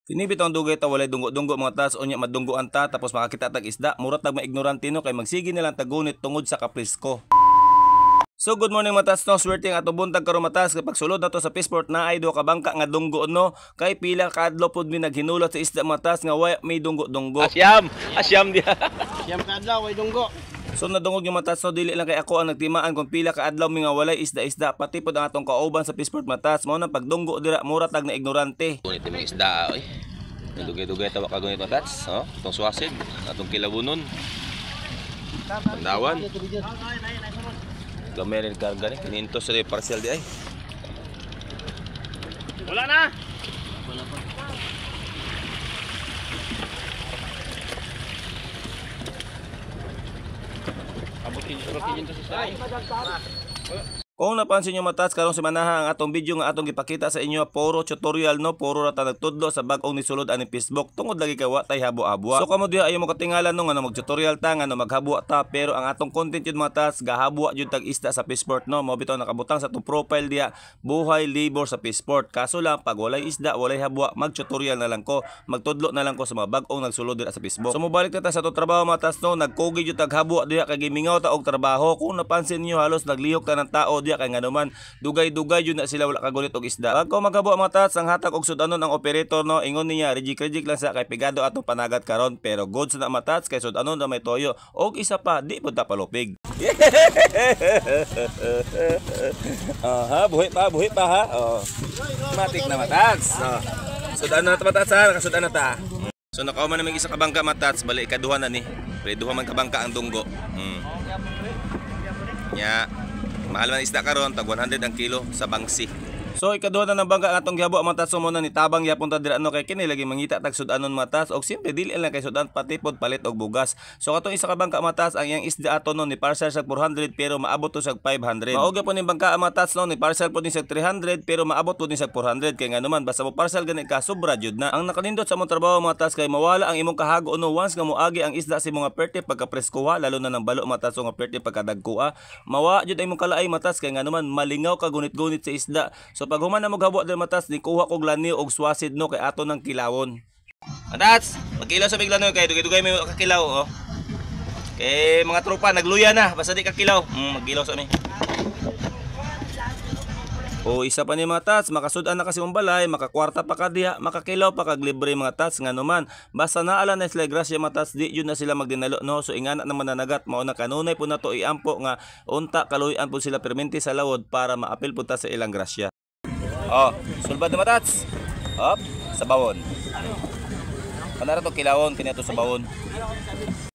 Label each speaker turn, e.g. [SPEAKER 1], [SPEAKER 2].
[SPEAKER 1] Kini bitong dugay ta walay dunggo-dunggo, mga tats, unya madunggoan ta tapos makakita tag isda, mura tag maignorante, no, kay magsige na lang tagunit tungod sa kapresko. So good morning, mga tats, no, swerte ang atong buntag karon, mga tats, kay pagsulod nato sa Fishport naay duha ka bangka nga dunggo, no, kay pila ka adlaw pod mi naghinulot sa isda, mga tats, nga wa may dunggo-dunggo.
[SPEAKER 2] Asyam, asyam diha.
[SPEAKER 3] Siyam ka adlaw way dunggo.
[SPEAKER 1] So nadungog yung, mga tats, no, dili lang kay ako ang nagtimaan kung pila ka adlaw mi nga walay isda-isda, pati pod ang atong kauban sa Fishport, mga tats, mao nang pagdunggo dira mura tag na ignorante.
[SPEAKER 2] Gunit yung isda oy. Dugay-dugay tawa ka gunit, mga tats, oh. Itong swasid, atong kilabunon. Pandawan. Gamay rin karga ni, kinintos sa parcel di ay.
[SPEAKER 3] Wala na.
[SPEAKER 1] Kung napansin nyo, mga tats, karong semanaha ang atong video nga atong gipakita sa inyo puro tutorial, no, puro ra ta nagtudlo sa bag-ong nisulod ani Facebook tungod lagi kay wa tay habo-habwa. So kamo diha ayaw mo katingalan, no, nga mag-tutorial ta nga no maghabwa ta, pero ang atong content yun, mga tats, gahabwa jud tag isda sa Fishport, no. Mao bitaw nakabutang sa atong profile diha, buhay labor sa Fishport. Kaso lang pag walay isda, walay habwa, mag-tutorial na lang ko, magtudlo na lang ko sa mga bag-ong nagsulod dira sa Facebook. So mobalik na ta sa atong trabaho, mga tats, no, nagkugi jud tag habwa diha kay gimingaw ta og trabaho. Kung napansin niyo, halos naglihok ta ng tao diha kay nganuman dugay-dugay jud na sila wala kagunit og isda. Pagka maghabwa, mga tats, ang hatag og sudanon ang operator, no, ingon niya reject-reject lang sa kay pigado atong panagat karon, pero good sa na, mga tats, kay sudanon na may toyo og isa pa di pud ta palupig. Aha, buhi pa ha. Oh. Matik na, mga tats. Oh. Sudan na ta, mga tats, ha, nakasudan na ta. So nakauman na may isa ka bangka, mga tats, bali ikaduha na ni. Bali duha man ka bangka ang dunggo. Nya, mahal man isda karon, tag 100 ang kilo sa bangsi. So ikaduha na ng bangka ang atong gihabo, mga tats, mo na ni tabang yapon ta dira, no, kay kini lagi mangita tag sudanon, mga tats, og simple dili lang kay sudan, pati pod palit og bugas. So katong isa ka bangka, mga tats, ang iyang isda ato, no, ni parcel sa 400 pero maabot to sa 500. Mao gyapon ning bangka, mga tats, no, ni parcel pod ni sa 300 pero maabot pod ni sa 400 kay nganuman basta mo parcel gani ka sobra jud na. Ang nakanindot sa among trabaho, mga tats, kay mawala ang imong kahago, no, once nga moagi ang isda sa imong perte pagka preskoha, lalo na ng balo, mga tats, nga perte pagkadagkoa, mawa jud ang imong kalaay, mga tats, kay nganuman malingaw ka gunit-gunit sa isda. So pag human na moghabo diri, mga tats, ni kuha kog laniw og swasid, no, kay ato nang kilawon. Tats, magkilaw sa bigla, no, kay dugay-dugay may kakilaw, oh. Kay mga tropa nagluya na basta di kakilaw. Magkilaw sa mi. O isa pa ni, mga tats, makasudan na kasi mong balay, makakwarta pa ka diha, makakilaw pa kag libre, mga tats, nga numan. Basta naala na sila grasya, mga tats, di yun na sila magdinalo, no. So ingana na mananagat, mao na kanunay po nato iampo nga unta kaluyan po sila perminti sa lawod para maapil po ta sa ilang grasya. Oh, sulbad na, mga tats. Op, sa bawon. Kanara to kilawon, kini to sa bawon.